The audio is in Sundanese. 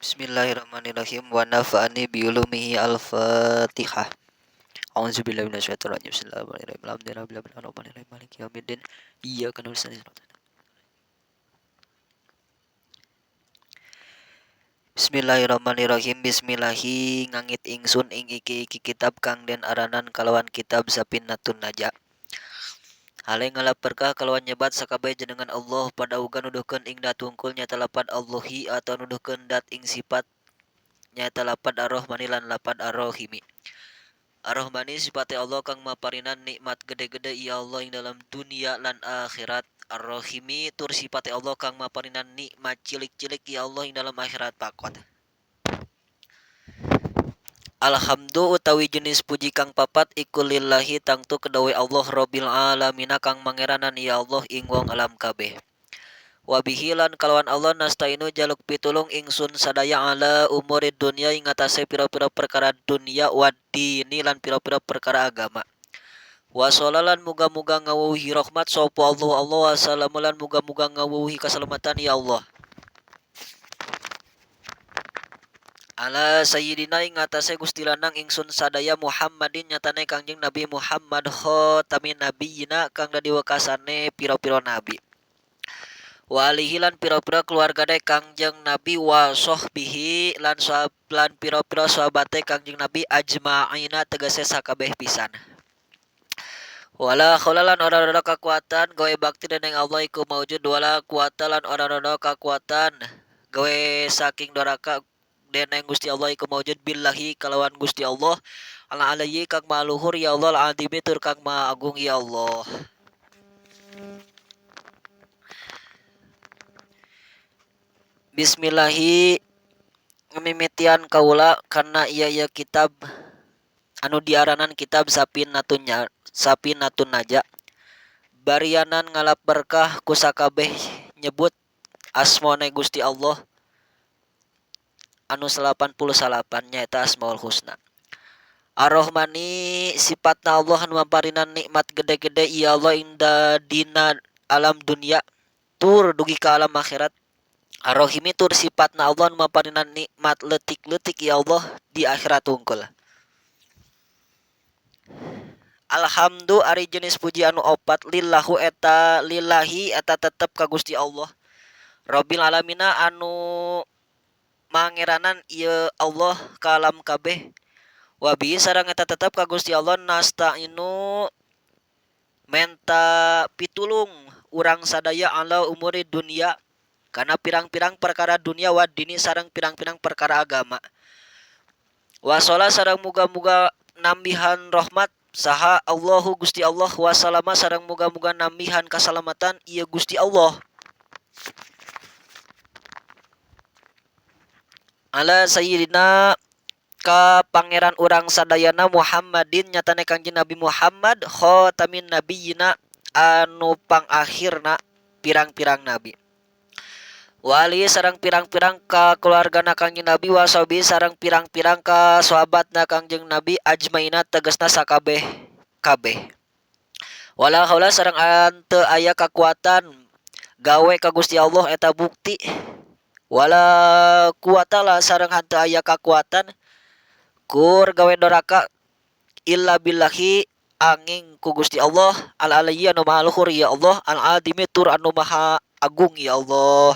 Bismillahirrahmanirrahim wa nafa'ani bi ulumihi al-Fatihah. A'udzubillahi minasyaitonir rajim. Bismillahirrahmanirrahim. Alhamdulillahi rabbil alamin. Maliki yaumiddin. Iyyaka na'budu wa iyyaka nasta'in. Bismillahirrahmanirrahim. Bismillahi ngangit ingsun ing iki-iki kitab kang den aranan kalawan kitab Safinatun Najah. Hale ngalap berkah kalawan nyebat sakabeh jenengan Allah pada uga nuduhkeun ing dat wungkul nyaeta lapad Allahi atau nuduhkeun dat ing sifat nyaeta lapad Ar-Rahmani lan lapad Ar-Rahimi. Ar-Rahmani sifate Allah kang maparinan nikmat gede-gede ya Allah ing dalam dunia lan akhirat. Ar-Rahimi tur sifate Allah kang maparinan nikmat cilik-cilik ya Allah ing dalam akhirat pakot. Alhamdu utawi jenis puji kang papat iku lillahi tangtu kedawe Allah Rabbil alamina kang mangeranan ya Allah ing wong alam kabeh. Wabihi lan kalawan Allah nastainu jaluk pitulung ingsun sadaya ala umurid dunya ing atase pira-pira perkara dunya wadini lan pira-pira perkara agama. Wasalalan muga-muga ngawuhi rahmat sapa Allah Allah wassalamu lan muga-muga ngawuhi kaselamatan ya Allah. Ala sayyidina ing atase Gusti lanang ingsun sadaya Muhammadin nyatane Kangjeng Nabi Muhammad khatamin nabiyina kang dadi wekasane pira-pira nabi. Wa alihi lan pira-pira keluargane Kangjeng Nabi wa sahbihi lan lan pira-pira sahabate Kangjeng Nabi ajma'ina tegese sakabeh pisan. Wala haula lan ora ana kakuatan gawe bakti dening Allah iku maujud wala kuwata lan ora ana kakuatan gawe saking doraka deneng Gusti Allah iku maujud billahi kalawan Gusti Allah ala alayhi kang maha luhur ya Allah al-azimi tur kang maha agung ya Allah. Bismillahi ngemimitian kaula kana ieu kitab anu diaranan kitab Safinatun Najah barianan ngalap berkah ku sakabeh nyebut asmane Gusti Allah anu 89 nyaeta Asmaul Husna. Ar-Rahmani sifatna Allah anu mamparinan nikmat gede-gede ya Allah inda dina alam dunia tur dugi ka alam akhirat. Ar-Rahimi tur sifatna Allah anu mamparinan nikmat leutik-leutik ya Allah di akhirat wungkul. Alhamdu ari jenis puji anu opat lillahu eta lillahi eta tetep ka Gusti Allah Rabbil alamina anu mangeranan ieu Allah ka alam kabeh. Wabihi sareng eta tetep ka Gusti Allah nasta'inu menta pitulung urang sadaya ala umuri dunya kana pirang-pirang perkara dunia wa dini sareng pirang-pirang perkara agama. Wasola sareng muga-muga nambihan rahmat saha Allahu Gusti Allah wasalama sareng muga-muga nambihan kasalamatan ieu Gusti Allah. Ala sayyidina ka pangeran urang sadayana Muhammadin nyatane Kangjeng Nabi Muhammad khatamin nabiyina anu pangakhirna pirang-pirang nabi. Wali sareng pirang-pirang ka keluargana Kangjeng Nabi wasobi sareng pirang-pirang ka sahabatna Kangjeng Nabi ajmaina tegesna sakabeh kabeh. Wala haula sareng henteu aya kakuatan gawe ka Gusti Allah eta bukti. Wala quwata la sareng henteu aya kakuatan kur gawe doraka illa billahi angin ku Gusti Allah al aliyyi anu maha luhur ya Allah al azimi tur anu maha agung ya Allah.